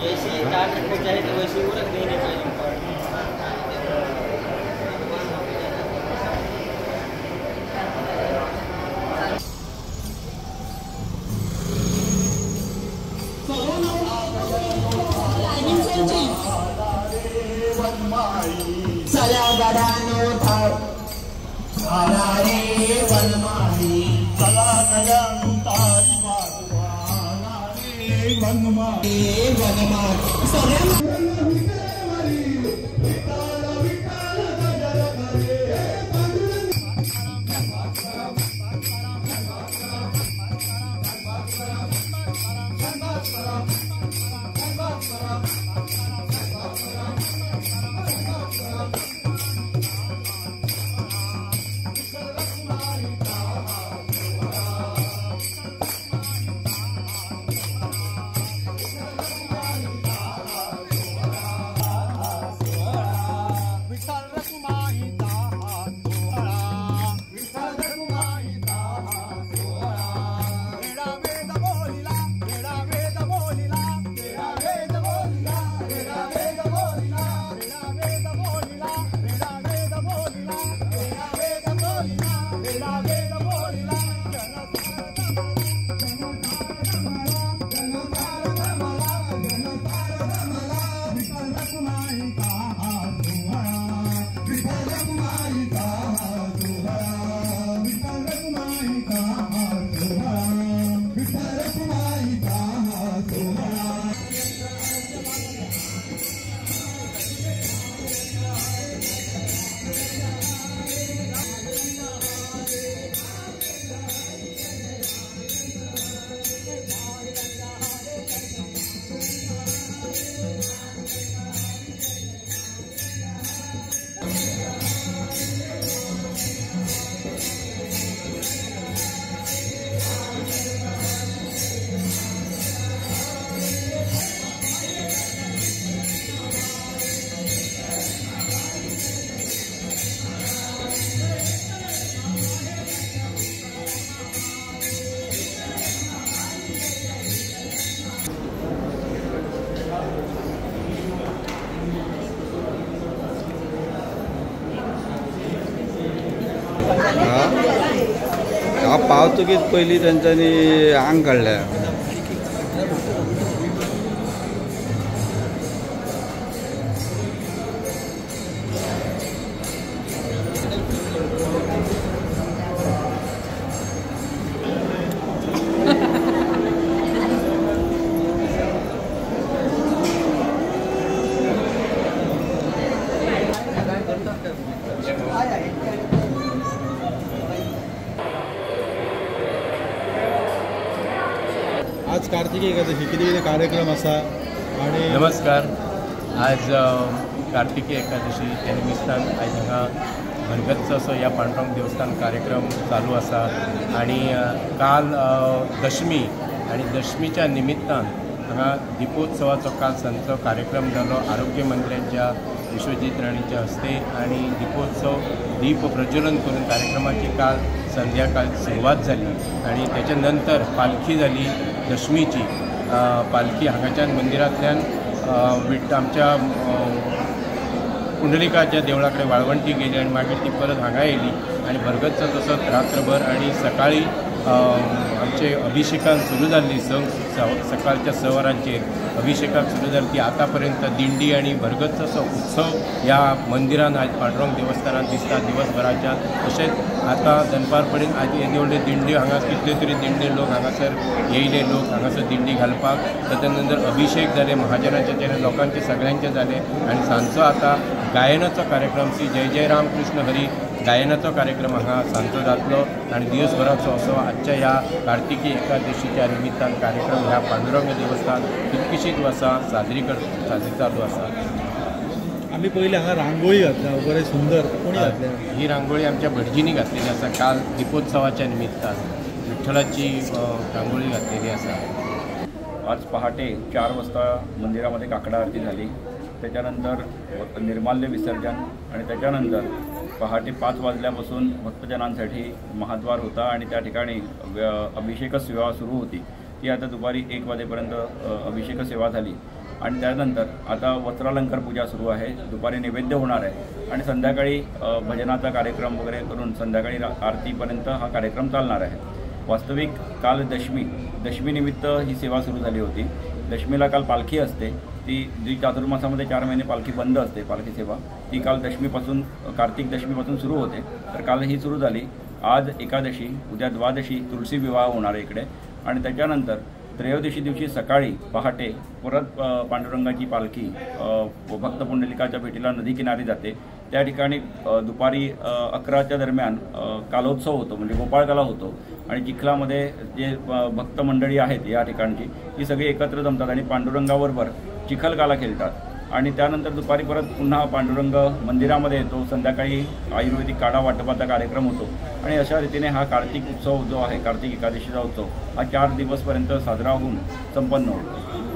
जैसे चाट रखना चाहे तो वैसे वो रख देने चाहिए। पावतकीच पयलीं तेंच्यांनी आंग काडलें। आज कार्तिकी एकादशी कितें कितें कार्यक्रम आसा आणि नमस्कार। आज कार्तिकी एकादशी त्या निमित्तान आयज हांगा भरगच्च असो ह्या पांडुरंग देवस्थान कार्यक्रम चालू आसा आणि काल दशमी आणि दशमीच्या निमित्तान हांगा दीपोत्सवाचो काल सांजचो कार्यक्रम जालो आरोग्य मंत्र्यांच्या विश्वजीत राणेच्या हस्ते आणि दीपोत्सव दीप प्रज्वलन करून कार्यक्रमाची काल संध्याकाळ सुरवात जाली आणि त्याच्या नंतर पालखी जाली दशमीची पालखी हांगाच्यान मंदिरांतल्यान आमच्या पुंडलिकाच्या देवळा कडेन वाळवंटी गेली आनी मागीर ती परत हांगा येयली आनी भरगच्च तसोच रात्रभर आनी सकाळी आमचे अभिषेकान सुरू जाल्ली सकाळच्या 6 वरांचेर अभिषेकाक सुरू जाली ती आतां पर्यंत दिंडी आनी भरगच्च असो उत्सव ह्या मंदिरान आज पांडुरंग देवस्थानान दिसता दिवसभराच्या। तशेंच आतां दनपार पर्यंत आज येदे व्हडले दिंडी हांगा कितले तरी दिंडी लोक हांगासर येयले लोक हांगासर दिंडी घालपाक। ताच्या नंतर अभिषेक जाले महाजनाचे जाले लोकांचे सगळ्यांचे जाले आनी सांजचो आतां गायनाचो कार्यक्रम श्री जय जय रामकृष्ण हरी गायनाचो कार्यक्रम हांगा सांजचो जातलो आनी दिवसभराचो असो आजच्या ह्या कार्तिकी एकादशीच्या निमित्तान कार्यक्रम ह्या पांडुरंग देवस्थान कितकीशीच वर्सां साजरी चालू आसा। आमी पयलीं हांगा रांगोळी घातल्या बरें सुंदर, कोणी घातल्या ही रांगोळी? आमच्या भटजींनी घातलेली आसा काल दीपोत्सवाच्या निमित्तान विठ्ठलाची रांगोळी घातलेली आसा। आज पहाटे 4 वाजता मंदिरामध्ये काकडा आरती झाली, त्याच्यानंतर निर्माल्य विसर्जन आणि त्याच्यानंतर पहाटे 5 वाजल्यापासून भक्तजनांसाठी महाद्वार होता आणि त्या ठिकाणी अभिषेक सेवा सुरू होती। ती आता दुपारी 1 वाजेपर्यंत अभिषेक सेवा झाली आणि त्यानंतर आता वस्त्रालंकार पूजा सुरू आहे. दुपारी नैवेद्य होणार आहे आणि संध्याकाळी भजनाचा कार्यक्रम वगैरे करून संध्याकाळी आरतीपर्यंत हा कार्यक्रम चालणार आहे. वास्तविक काल दशमीनिमित्त ही सेवा सुरू झाली होती. दशमीला काल पालखी असते, ती जी चातुर्मासामध्ये 4 महिने पालखी बंद असते, पालखी सेवा ती काल दशमीपासून, कार्तिक दशमीपासून सुरू होते. तर काल ही सुरू झाली. आज एकादशी, उद्या द्वादशी, तुळशी विवाह होणार आहे इकडे आणि त्याच्यानंतर त्रयोदशी दिवशी सकाळी पहाटे परत पांडुरंगाची पालखी भक्त पुंडलिकाच्या भेटीला नदी किनारी जाते. त्या ठिकाणी दुपारी 11च्या दरम्यान कालोत्सव होतो, म्हणजे गोपाळकाला होतो आणि चिखलामध्ये जे भक्त मंडळी आहेत या ठिकाणची ती सगळी एकत्र जमतात आणि पांडुरंगाबरोबर चिखलकाला खेळतात आणि त्यानंतर दुपारी परत पुन्हा पांडुरंग मंदिरामध्ये येतो. संध्याकाळी आयुर्वेदिक काढा वाटपाचा कार्यक्रम होतो आणि अशा रीतीने हा कार्तिक उत्सव जो आहे, कार्तिक एकादशीचा उत्सव हा 4 दिवसपर्यंत साजरा होऊन संपन्न होतो.